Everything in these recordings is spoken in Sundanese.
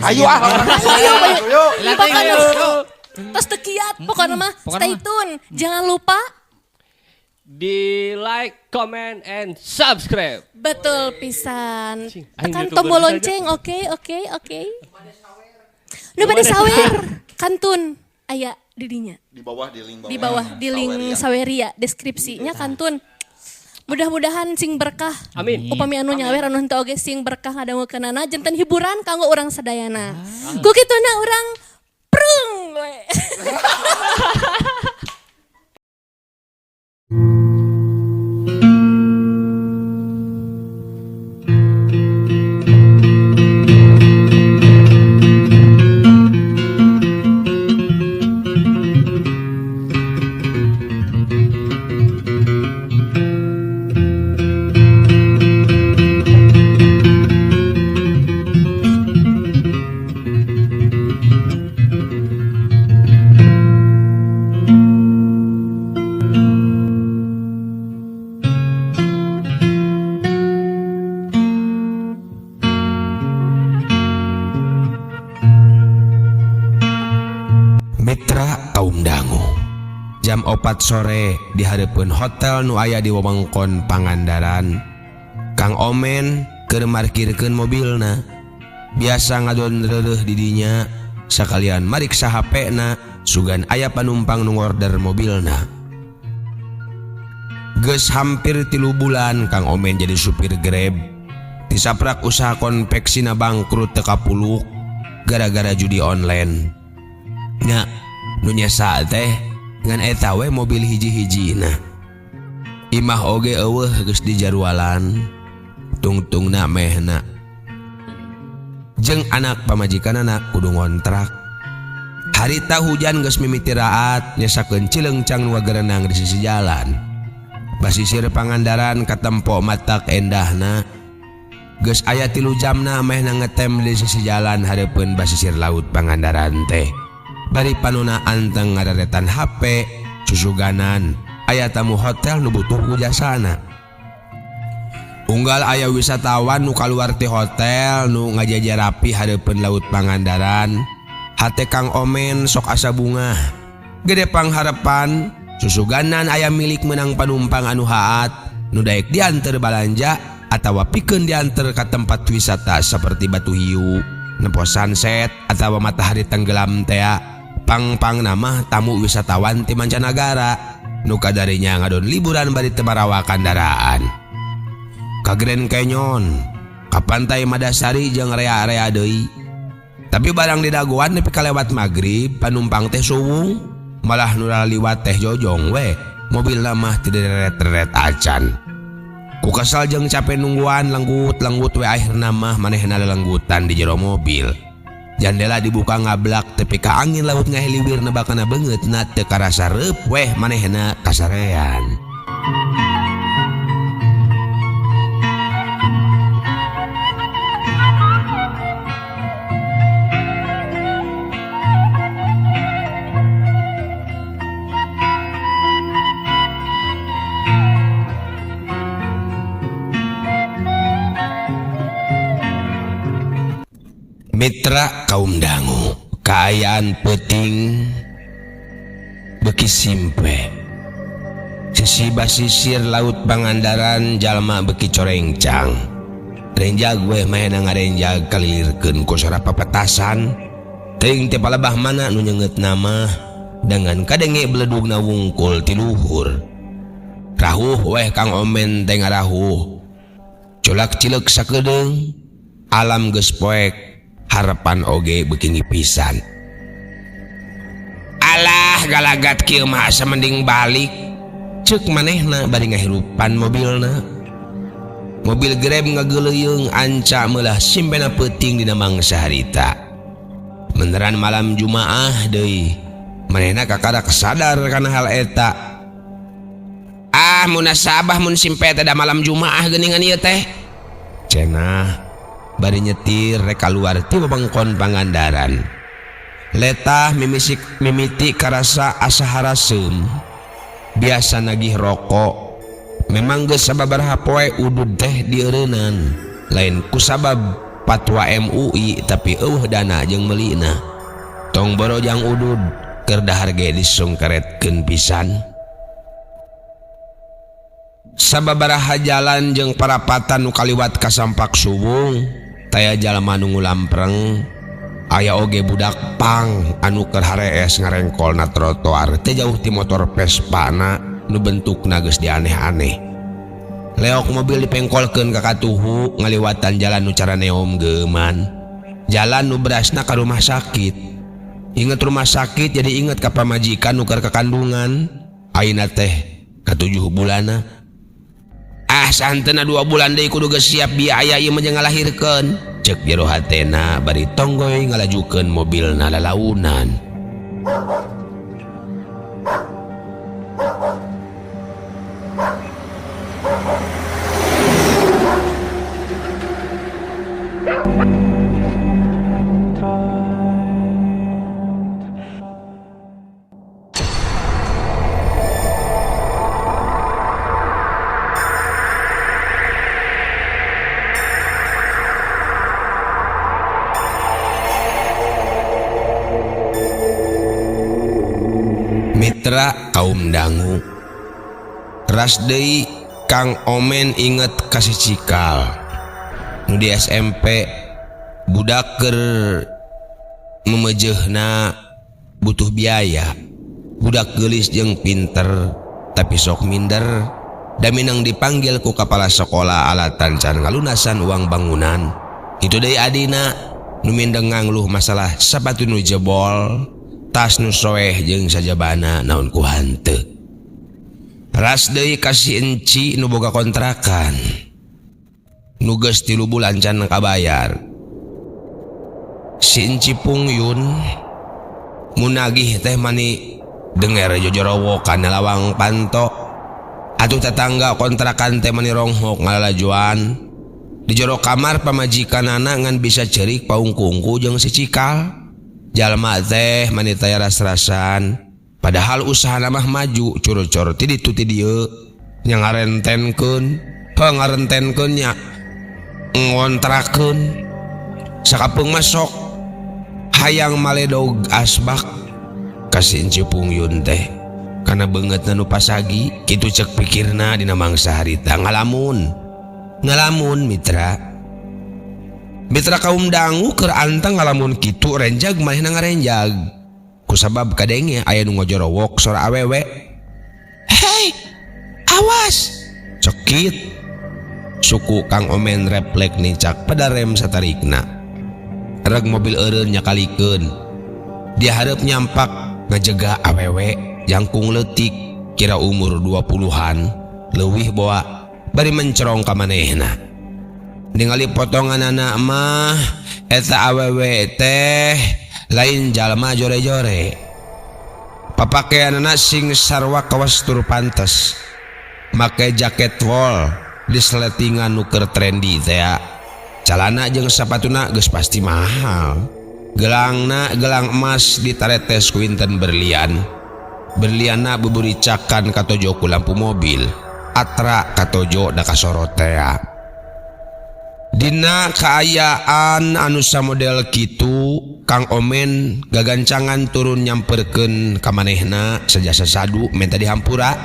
Ayo ah. Ayo, ayo. Lah, Pokoknya ayo. tos teu kiat pokoknya mah Pokoknya stay mah. tune. Jangan lupa Di like, comment, and subscribe. Betul pisan. Cing, aing Tekan YouTuber tombol saja. lonceng, oke oke oke. Nu bade sawer kantun aya di dinya. Di bawah di link bawah. Di bawah di link Saweria. Saweria deskripsinya kantun. Mudah-mudahan sing berkah. Amin. Upami anu nyawer anu henteu oge sing berkah ngadangukeunana janten hiburan kanggo urang sadayana. Ku kituna urang prung we. Mitra kaum dangu jam 4 sore di hareupeun hotel nu aya di wewengkon Pangandaran. Kang Omen keur markirkeun mobilna. Biasa ngadon reureuh di dinya sakalian mariksa HP-na sugan aya panumpang nu ngorder mobilna. Geus hampir 3 bulan Kang Omen jadi supir Grab. Tisaprak usaha konveksina bangkrut teu kapuluk gara-gara judi online. Nya, nu nyesa teh ngan eta we mobil hiji-hijina. Imah oge eueuh geus dijarualan, tungtungna mehna. Jeung anak pamajikanana kudu ngontrak. Harita hujan geus mimiti raat nyesakeun cileungcang nu gerenang di sisi jalan. Basisir Pangandaran katempo matak endahna. Geus aya 3 jamna mehna ngetem di sisi jalan hareupeun basisir laut Pangandaran teh. Bari panona anteng ngararetan HP, susuganan, aya tamu hotel nu butuh ku jasana. Unggal aya wisatawan nu kaluar ti hotel nu ngajaja rapi hareupeun laut Pangandaran, hate Kang Omen sok asa bungah. Gede pangharepan, susuganan aya milik menang panumpang anu haat, nu daek dianter balanja atawa pikeun dianter ka tempat wisata seperti Batu Hiu, nempo sunset atawa matahari tenggelam tea. Pang-pang nama tamu wisatawan ti mancanagara nu kadarinya ngadon liburan bari teu marawa kandaraan. Ka Grand Canyon, ka Pantai Madasari jeung rea-rea deui. Tapi barang didagoan nepi ka lewat magrib, panumpang teh suwung, malah nu laliwat teh jojong we, mobilna mah teu direret-reret acan. Ku kesel jeung capek nungguan lenggut-lenggut we akhirna mah manehna lelenggutan di jero mobil. Jandela dibuka ngablak tepi ka angin laut ngahiliwir nebakana beungeutna teu karasa reup weh manehna kasarean. Mitra kaum dangu, kaayaan peuting beuki simpe. Sisi basisir laut Pangandaran jalma beuki corengcang. Renjag weh mahena ngarenjag kalilirkeun ku sora papetasan. Teuing teh palebah mana nu nyeungeut nama dengan kadenge beledugna wungkul ti luhur. Rahuh weh Kang Omen teh ngarahuh. Colak cileuk sakedeung, alam geus poek. Harapan oge beuki ngipisan. Alah galagat kieu mah asa mending balik. Ceuk manehna bari ngahirupan mobilna. Mobil Grab ngageuleuyeung anca meulah simpena peuting dina mangsa harita. Meneran malam Jumaah deui. Manehna kakara sadar kana hal eta. Ah munasabah mun simpe teh da malam Jumaah geuningan ieu teh. Cenah bari nyetir rek kaluar ti wewengkon Pangandaran. Letah mimisik mimiti karasa asa haraseum. Biasa nagih rokok. Memang geus sababaraha poe udud teh dieureunnan. Lain kusabab Patwa MUI tapi eueuh dana jeung meulina. Tong borojang udud keur dahar ge disungkeretkeun pisan. Sababaraha jalan jeung parapatan nu kaliwat kasampak suwung taya jalma nu ngulampreng aya oge budak pang anu keur harees ngarengkolna trotoar teu jauh ti motor Vespana nu bentukna geus dianeh-aneh. Leok mobil dipengkolkeun ka katuhu ngaliwatan jalan nu caraneom geuman. Jalan nu berasna ka rumah sakit. Inget rumah sakit jadi inget ka pamajikan nu keur kakandungan. Ayeuna teh ka 7 bulanna. Ah santena 2 bulan deui kudu geus siap biaya ieu mah jeung ngalahirkeun. Ceuk jero hatena bari tonggoy ngalajukeun mobilna lalaunan. Mitra kaum dangu ras deui Kang Omen inget ka si Cikal nu di SMP budak keur memejehna butuh biaya budak geulis jeung pinter tapi sok minder da minang dipanggil ku kepala sekolah alatan can ngalunasan uang bangunan kitu deui adina nu mindeng ngangluh masalah sapatu nu jebol tas nu soeh jeung sajabana naon ku hanteu. Ras deui ka si enci nu boga kontrakan nu geus 3 bulan can kabayar. Si enci Pungyun munagih teh mani denger jojorowokan lawang panto. Atuh tetangga kontrakan teh mani ronghok ngalalajuan. Di jero kamar pamajikanana ngan bisa ceurik paungkungku jeung si Cikal. Jalma teh mani taya ras-rasan padahal usahana mah maju curcor ti ditu ti dieu nya ngarentenkeun heuh ngarentenkeun nya ngontrakeun sakapeung mah sok hayang maledog asbak ka si Enci Pungyun teh kana beungeutna nu pasagi kitu ceuk pikirna dina mangsa harita ngalamun ngalamun mitra. Mitra kaum dangu keur anteng ngalamun kitu renjag manehna ngarenjag. Kusabab kadenge aya nu ngojorowok sora awewe. Hei, awas! Cekit. Suku Kang Omen reflek nincak pada rem satarikna. Reg mobil eureun nyakalikeun. Dia hareup nyampak ngajega awewe jangkung leutik kira umur 20-an leuwih boa bari mencerong ka manehna. Ningali potongan anak mah eta awewe teh lain jalma jore-jore. Papakeanana sing sarwa kawas tur pantes. Make jaket wol di seletingan nu keur trendy teh. Calana jeung sapatuna geus pasti mahal. Gelangna gelang emas ditaretes ku inten berlian. Berlianna buburicakan katojo ku lampu mobil. Atra katojo da kasorot tea. Dina kaayaan anu samodel kitu Kang Omen gagancangan turun nyamperkeun ka manehna sajasa sadu menta dihampura.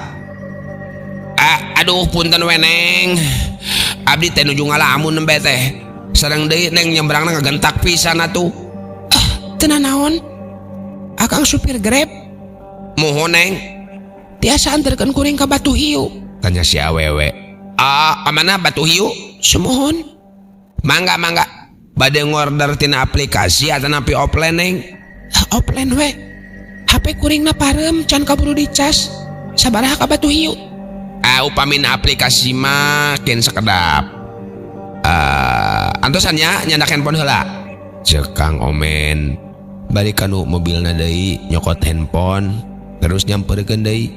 Ah, aduh punten we neng. Abdi teh nuju ngalamun nembe teh. Sareng deui neng nyembrangna ngagentak pisan atuh. Ah, teu nanaon? Akang supir Grab. Muhun neng. Tiasa anterkeun kuring ka Batu Hiu. Tanya si awewe. Ah, ka mana Batu Hiu? Sumuhun. Mangga mangga. Bade ngorder tina aplikasi atanapi offline neng? Ah, offline we. HP kuringna parem can kaburu dicas. Sabaraha ka Batu Hiu? Ah, upamina aplikasi mah kin sekedap. Ah, antosan nya nyandak handphone heula. Ceuk Kang Omen. Bari kanu mobilna deui nyokot handphone terus nyamperkeun deui.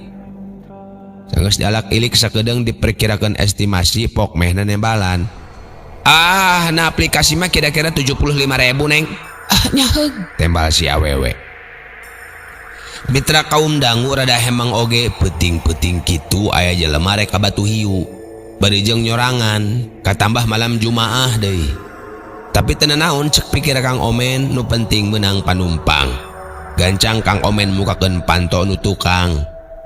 Sanggeus dialak-ilik sakedeung diperkirakeun estimasi pok mehna nembalan. Ah, nah aplikasi mah kira-kira 75.000 neng. Ah, nyaheug. Tembal si awewe. Mitra kaum dangu rada hemang oge peuting-peuting kitu aya jelema rek ka Batu Hiu. Bari jeung nyorangan, katambah malam Jumaah deui. Tapi teu nanaon cek pikir Kang Omen, nu penting menang panumpang. Gancang Kang Omen mukakeun panto nu tukang.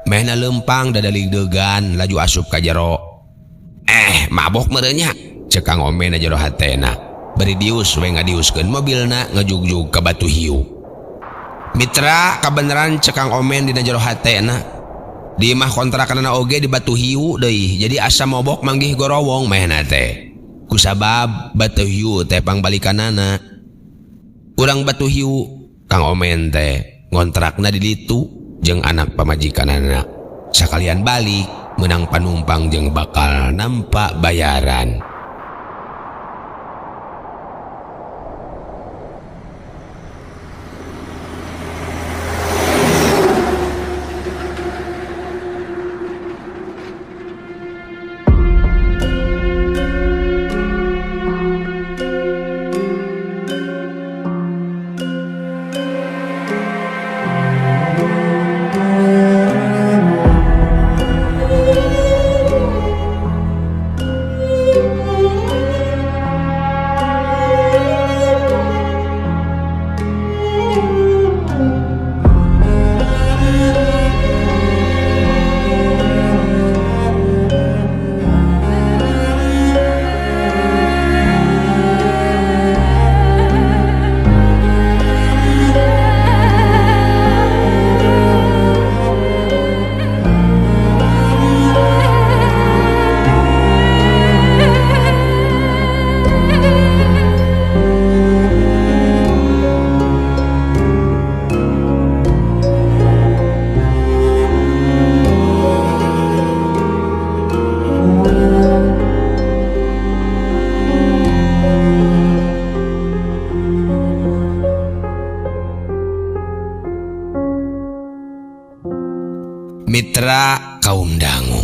Mehna lempang dadaligdegan laju asup ka jero. Mabok meureun nya, cek Kang Omen na jero hatena. Bari dius we ngadiuskeun mobilna ngajugjug ka Batu Hiu. Mitra kabeneran cek Kang Omen dina jero hatena. Di imah kontrakanana oge di Batu Hiu deui, jadi asa mobok manggih gorowong mehna teh. Kusabab Batu Hiu teh pangbalikanana. Urang Batu Hiu Kang Omen teh ngontrakna di ditu jeung anak pamajikanana. Sakalian balik menang panumpang jeung bakal nampak bayaran. Mitra kaum dangu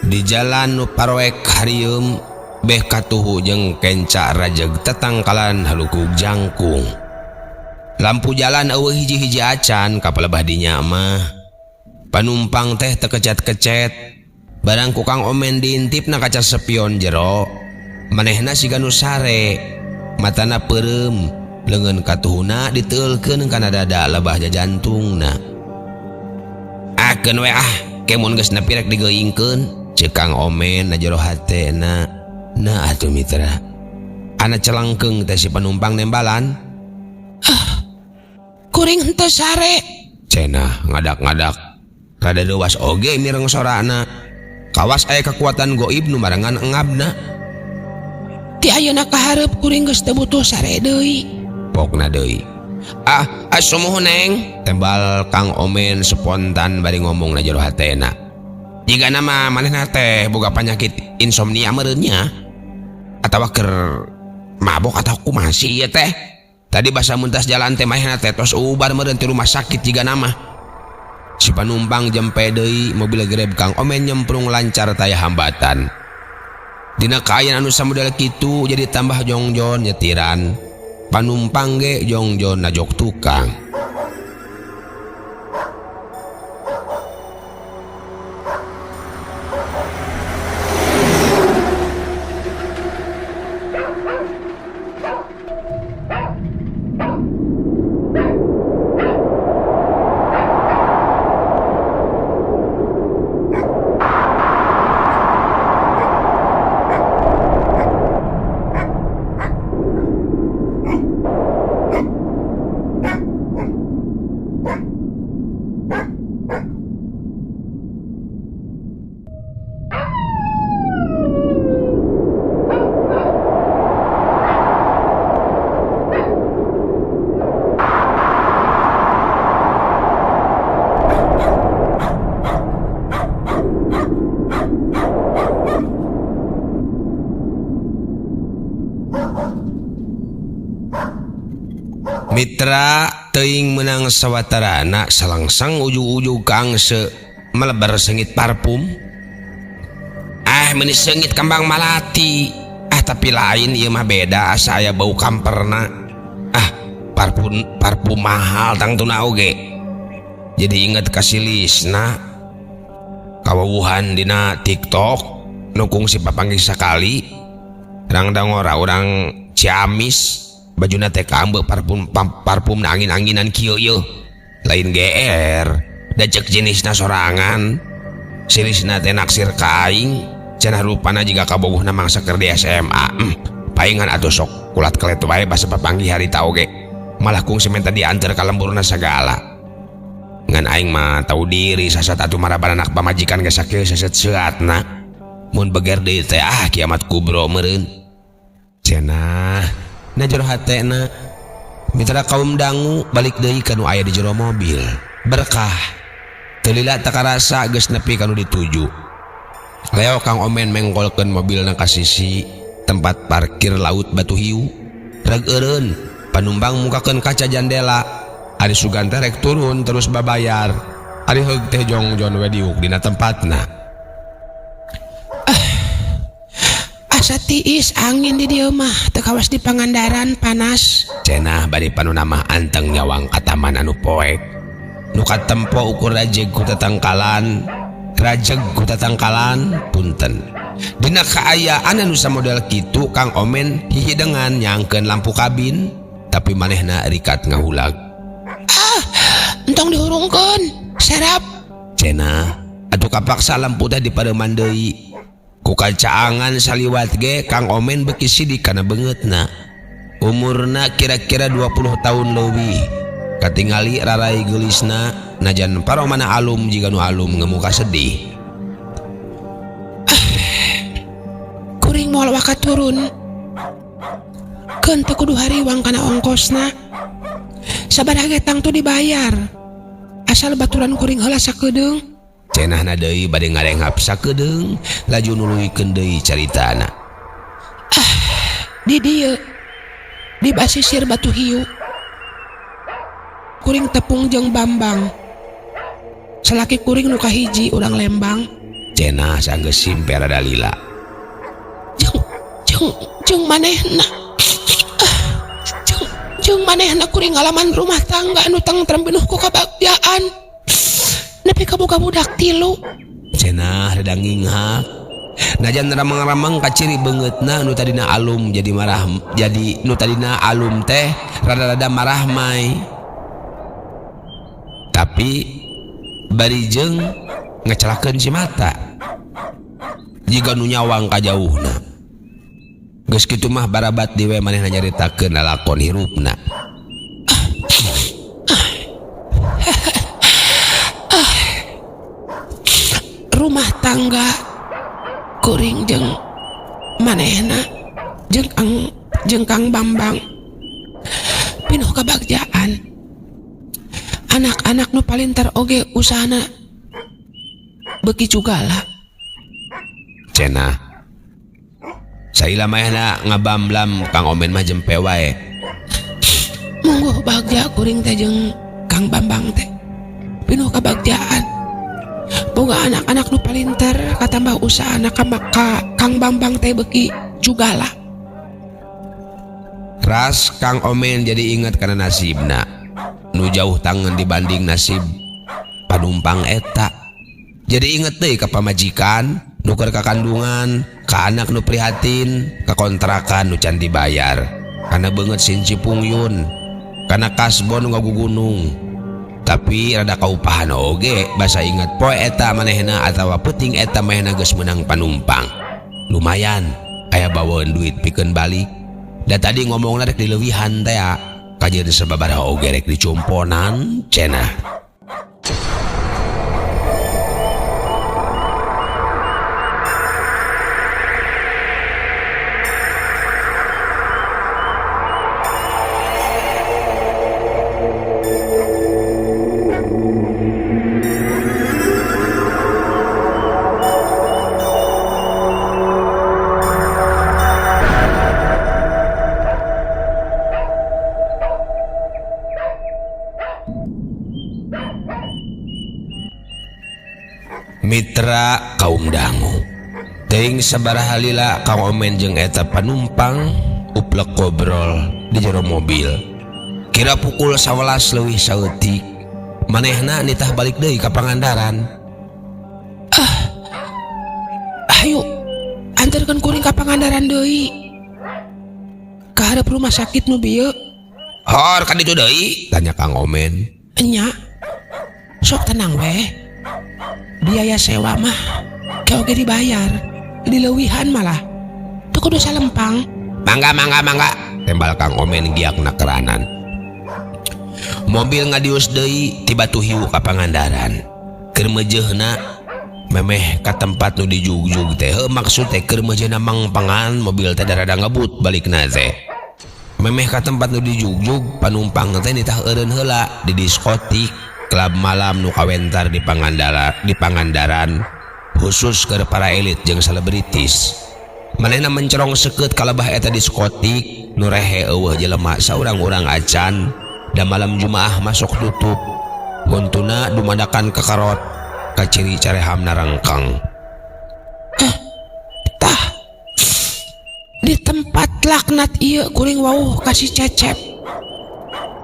di jalan nu paroek harieum beh katuhu jeung kenca rajeg tetangkalan halukug jangkung. Lampu jalan eueuh hiji-hiji acan kapalebah dinya mah. Panumpang teh tekecet-kecet barang ku Kang Omen diintipna kaca sepion jero. Manehna siga nu sare, matana peureum, leungeun katuhuna diteulkeun kana dada lebah jajantungna. Akeun we ah, kemun geus nepi rek digeuingkeun, ceuk Kang Omen na jero hatena. Nah atuh mitra. Ana celengkeung teh si penumpang nembalan. Ah, kuring henteu sare. Cenah ngadak-ngadak. Rada deuas oge mireng sorana. Kawas aya kekuatan goib nu marengan engabna. Ti ayeuna ka hareup kuring geus teu butuh sare deui. Pokna deui. Ah, sumuhun neng, tembal Kang Omen spontan bari ngomong na jero hatena. Jigana nama manehna teh boga penyakit insomnia meureun nya. Atawa keur mabok atau kumaha sih ieu teh. Tadi basa muntas jalan teh manehna teh tos ubar meureun ti rumah sakit jigana mah. Si panumpang jempe deui mobil Grab Kang Omen nyemprung lancar taya hambatan. Dina kaayaan anu samodel kitu jadi tambah jongjon nyetiran. Panumpang ge jongjon najok tukang. Mitra teuing meunang sawatarana salangsang ujug-ujug kangse melebar sengit parfum. Ah meuni sengit kambang malati. Ah tapi lain ieu mah beda asa aya bau kamperna. Ah parfum mahal tangtuna oge. Jadi inget ka si Lisna kawawuhan dina TikTok nu kungsi papanggih sakali. Rangdangora urang Ciamis bajuna teh kaambe parfum parfumna angin-anginan kieu yeuh. Lain GR da cek jenisna sorangan. Silisna teh naksir ka aing, cenah rupana jiga kabogohna mangsa keur di SMA. Paingan atuh sok kulat kelet wae basa papanggih harita oge. Malah kungsi menta diantar ka lemburna sagala. Ngan aing mah tahu diri sasat atuh maraban anak pamajikan ge sakieu saset-seatna. Mun beger deui teh ah kiamat kubro meureun. Cenah na jero hatena mitra kaum dangu balik deui ka nu aya di jero mobil. Berkah. Teu lila teu karasa geus nepi ka nu dituju. Leo Kang Omen mengkolkeun mobilna ka sisi tempat parkir laut Batu Hiu. Reg eureun panumbang mukakeun kaca jandela. Ari sugan teh rek turun terus babayar. Ari heug teh jongjon we diuk dina tempatna. Asa tiis angin di dieu mah teu kawas di Pangandaran panas. Cenah bari panuna mah anteng nyawang ka taman anu poek. Nu katempo ukur rajeg ku tatangkalan, rajeg ku tatangkalan punten. Dina kaayaan anu samodel kitu Kang Omen hihidengan nyangkeun lampu kabin, tapi manehna rikat ngahulag. Ah, entong dihurungkeun, serap. Cenah atuh kapaksa lampu teh dipareuman deui. Ku kacaangan saliwat ge Kang Omen beuki sidik kana beungeutna. Umurna kira-kira 20 tahun leuwih. Katingali rarai geulisna najan paromana alum jiga nu alum ngemuka sedih. Kuring moal waka turun. Keun teu kudu hariwang kana ongkosna. Sabaraha ge tangtu dibayar. Asal baturan kuring heula sakedeung. Cenahna deui bade ngarenghap sakedeung laju nuluykeun deui caritana. Di dieu di basisir Batu Hiu. Kuring tepung jeung Bambang. Salaki kuring nu kahiji urang Lembang. Cenah sanggeus simpe rada lila. Jeung manehna. Jeung manehna kuring ngalaman rumah tangga anu tengtrem pinuh ku kabagjaan. Nepi ka boga budak tilu. Cenah rada nginghak. Najan ramang-ramang kaciri beungeutna nu tadina alum jadi marah, jadi nu tadina alum teh rada-rada marah mai. Tapi bari jeung ngecelakeun si mata. Jiga nu nyawang ka jauhna. Geus kitu mah barabat deui we manehna nyaritakeun lalakon hirupna. Rumah tangga kuring jeung manehna jeung Kang Bambang pinuh kabagjaan. Anak-anak nu palintar oge usahana beuki jugala. Cenah salila manehna ngabamblam Kang Omen mah jempe wae. Mungguh bagja kuring teh jeung Kang Bambang teh pinuh kabagjaan. Boga anak-anak nu palintar katambah usahana ka Kang Bambang teh beuki jugala. Ras Kang Omen jadi ingat kana nasibna. Nu jauh tangan dibanding nasib panumpang eta. Jadi inget deui ka pamajikan nu keur kakandungan, ka anak nu prihatin, ka kontrakan nu can dibayar, kana beungeut sin Cipunghyun, kana kasbon nu ngagugunung. Tapi rada kaupahan oge basa inget poe eta manehna atawa peuting eta manehna geus meunang panumpang. Lumayan aya bawaeun duit pikeun balik. Da tadi ngomongna rek dileuwihan teh kajeun sababaraha oge rek dicumponan cenah. Mitra kaum dangu teuing sabaraha lila Kang Omen jeung eta panumpang uplek ngobrol di jero mobil. Kira pukul 11 leuwih saeutik manehna nitah balik deui ka Pangandaran. Ayo anterkeun kuring ka Pangandaran deui. Di hareup rumah sakit nu bieu. Hor ka ditu deui? Tanya Kang Omen. Enya. Sok tenang weh. Biaya sewa mah ke oge dibayar. Dileuwihan malah. Teu kudu salempang. Mangga mangga mangga, tembal Kang Omen giak nakeranan. Mobil ngadius deui ti Batu Hiu ka Pangandaran. Keur meujeuhna memeh ka tempat nu dijugjug teh, heuh maksud teh keur meujeuhna mangpangan mobil teh darada ngebut balikna teh. Memeh ka tempat nu dijugjug panumpang teh nitah eureun heula di diskotik klub malam nu kawentar di Pangandaran khusus keur para elit jeung selebritis. Manehna mencerong seukeut ka lebah eta diskotik nu rehe eueuh jelema saurang-urang acan da malam Jumaah masuk tutup. Untuna dumadakan kekerot kaciri carehamna rengkang. Tah di tempat laknat ieu kuring wawuh ka si Cecep.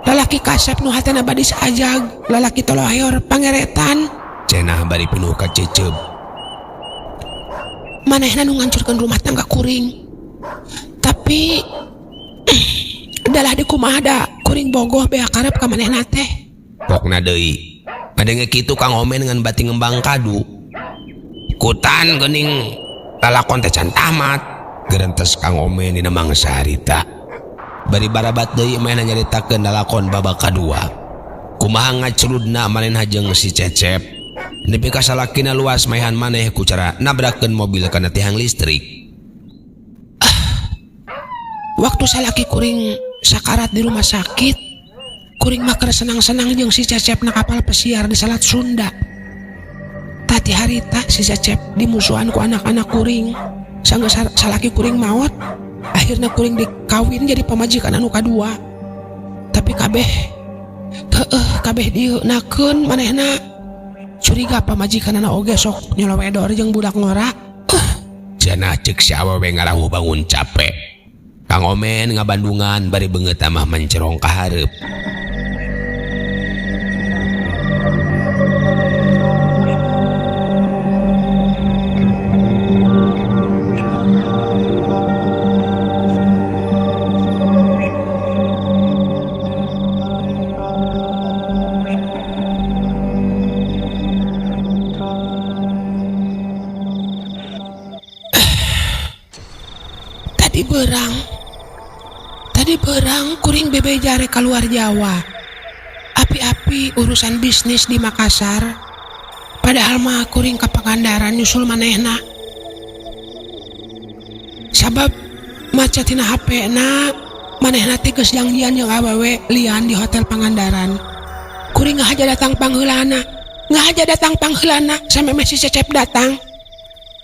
Lalaki kasep nu hatena badis ajag, lalaki toloheor pangeretan. Cenah bari pinuh kacecep. Manehna nu ngancurkeun rumah tangga kuring. Tapi dalah di kumaha da kuring bogoh bea karep ka manehna teh. Pokna deui. Ngadenge kitu Kang Omen ngan bati ngembang kadu. Kutan geuning lalakon teh can tamat. Gerentes Kang Omen dina mangsa harita. Bari barabat deui manehna nyaritakeun lalakon babak kadua. Kumaha ngacrudna manehna jeung si Cecep. Nepi ka salakina luas maehan maneh ku cara nabrakeun mobil kana tiang listrik. Waktu salaki kuring sakarat di rumah sakit, kuring mah keur senang-senang jeung si Cecep na kapal pesiar di Selat Sunda. Tati harita si Cecep dimusuhan ku anak-anak kuring. Sanggeus salaki kuring maot, akhirna kuring dikawin jadi pamajikan anu kadua. Tapi kabeh heueuh kabeh dieunakeun manehna. Curiga pamajikanana oge sok nyolowedor jeung budak ngora. Cenah ceuk si awewe ngarahuh bangun capek. Kang Omen ngabandungan bari beungeut mah mencerong ka hareup. Tadi berang kuring bebeja rek keluar Jawa. Api-api urusan bisnis di Makassar. Padahal mah kuring ka Pangandaran nyusul manehna. Sabab maca tina HP na manehna teh geus janjian jeung awewe lian di hotel Pangandaran. Kuring ngahaja datang pangheulana. Ngahaja datang pangheulana samemeh si Cecep datang.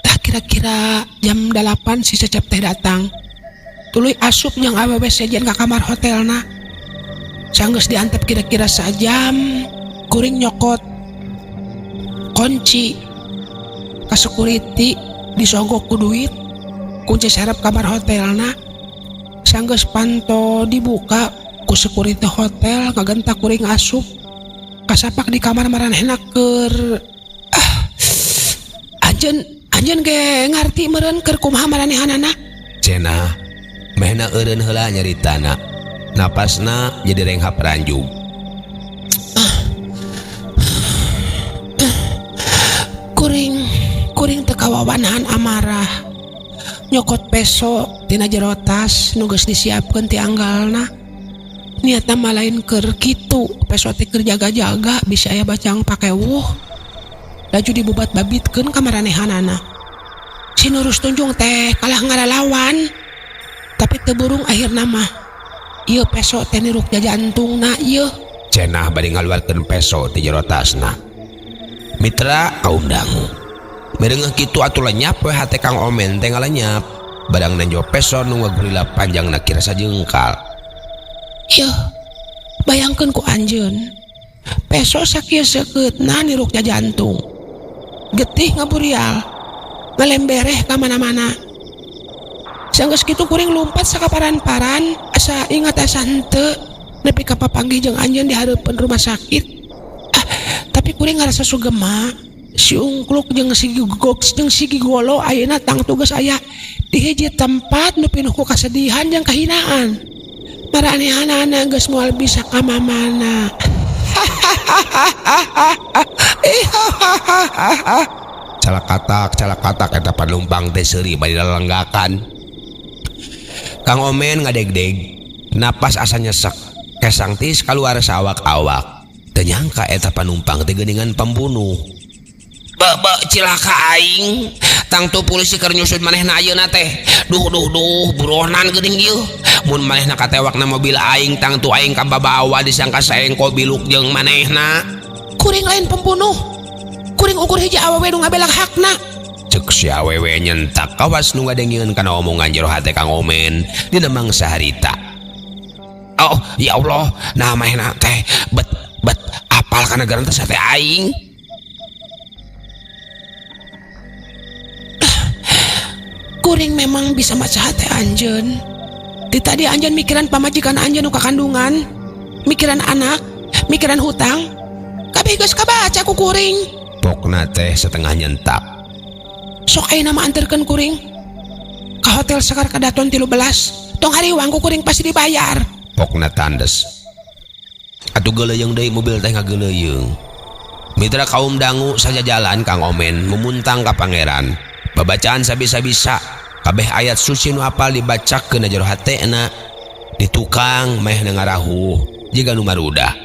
Tah kira-kira jam 8 si Cecep teh datang. Tuluy asup jeung awewe sejen ka kamar hotelna. Sanggeus diantep kira-kira sajam, kuring nyokot kunci ka security disogok ku duit kunci serep kamar hotelna. Sanggeus panto dibuka ku security hotel ngagentak kuring asup kasapak di kamar maranehna keur anjeun ge ngarti meureun keur kumaha maranehanana. Cenah mehna eureun heula nyaritana. Napasna jadi renghap ranjug. Kuring teu kawawanahan amarah. Nyokot peso tina jero tas nu geus disiapkeun ti anggalna. Niatna mah lain keur kitu, peso teh keur jaga-jaga bisi aya bacang pakewuh. Laju dibubat-babitkeun ka maranehanana. Si Nurus Tunjung teh kalah ngaralawan. Tapi teu burung akhirna mah. Ieu peso teh niruk jajantungna ieu. Cenah bari ngaluarkeun peso ti jero tasna. Mitra kaum dangu. Mireungeuh kitu atuh lenyap we hate Kang Omen teh ngalenyap. Barang nenjo peso nu ngagurila panjangna kira sajengkal. Ieu bayangkeun ku anjeun. Peso sakieu seukeutna niruk jajantung. Getih ngaburial. Ngalembereh ka mana-mana. Sanggeus kitu kuring lumpat sakaparan-paran asa ingat asa henteu nepi ka papanggih jeung anjeun di hareupeun rumah sakit. Tapi kuring ngarasa sugema si ungkluk jeung si gogok jeung si gigolo ayeuna tangtu geus aya di hiji tempat nu pinuh ku kasedihan jeung kahinaan. Maranehanana geus moal bisa ka mamana. Calakatak calakatak eta panumpang teh seuri bari lalenggakan. Kang Omen ngadegdeg, napas asa nyesek, kesang tis kaluar sawak-awak. Teu nyangka eta panumpang teh geuningan pembunuh. Be cilaka aing, tangtu polisi keur nyusut manehna ayeuna teh. Duh duh duh, buronan geuning ieu. Mun manehna katewakna mobil aing, tangtu aing kababawa disangka saengko biluk jeung manehna. Kuring lain pembunuh. Kuring ukur hiji awewe nu ngabelak hakna. Cek si awewe nyentak kawas nu ngadengieun kana omongan jero hate Kang Omen dina mangsa harita. Oh, ya Allah, nah manehna teh bet bet apal kana garantos hate aing. Kuring memang bisa maca hate anjeun. Ti tadi anjeun mikiran pamajikan anjeun nu kakandungan, mikiran anak, mikiran hutang. Kabeh geus kabaca ku kuring. Pokna teh setengah nyentak. Sok ayeuna mah anterkeun kuring ka hotel Sekar Kadaton 13. Tong hariwang ku kuring pasti dibayar. Pokna tandes. Atuh geuleuyeung deui mobil teh ngageuleuyeung. Mitra kaum dangu sajajalan Kang Omen mumuntang ka pangeran. Babacaan sabisa-bisa kabeh ayat suci nu apal dibacakeun na jero hatena. Di tukang meh ngarahuh jiga nu marudah.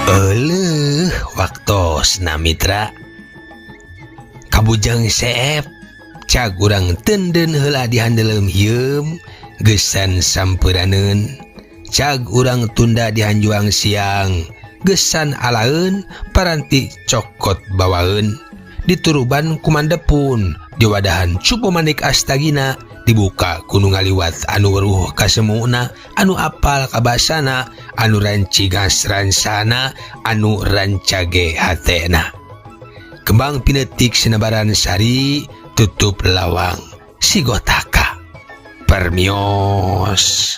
Euleuh waktosna mitra. Kabujang seep cag urang tenden heula dihandeleum hieum geusan sampuraneun. Cag urang tunda dihanjuang siang geusan alaeun paranti cokot bawaeun. Dituruban kumandepun diwadahan cupu manik astagina dibuka ku nu ngaliwat anu weruh kasemuna anu apal kabasana anu rancigas ransana anu rancage hatena. Kembang pinetik sinebaran sari tutup lawang sigotaka. Permios.